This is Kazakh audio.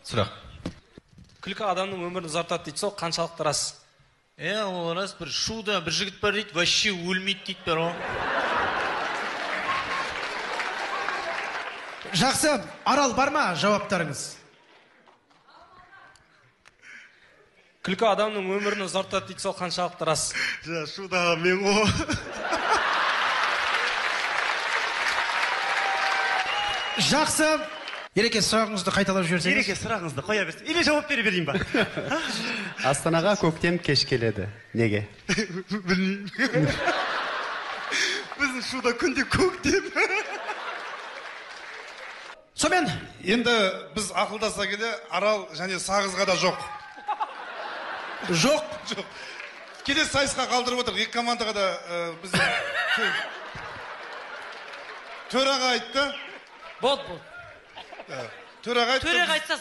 Сұрақ. Күлкі адамның өмірін ұзартады дейді, сол қаншалықты рас? Иә, ол рас. Бір Шуда бір жігіт бар дейді, вообще өлмейді дейді бар ғой. Жақсы, Арал, бар ма жауаптарыңыз? Күлкі адамның өмірін ұзартады дейді, сол қаншалықты рас? Шудағы мен ғой. Жақсы. Ереке, сұрағыңызды қайталап жіберсеңіз. Ереке, сұрағыңызды қоя берсін. Или жауап бере берейін ба? Астанаға көктем кеш келеді. Неге? Білмеймін. Біздің Шуда күнде көктем. Сонымен енді біз ақылдаса келе Арал және Сағызға да жоқ. Жоқ. Жоқ. Келесі сайысқа қалдырып отыр. Екі командаға да біз төраға айтты. Болды, болды. Төраға айтты. Төраға айтса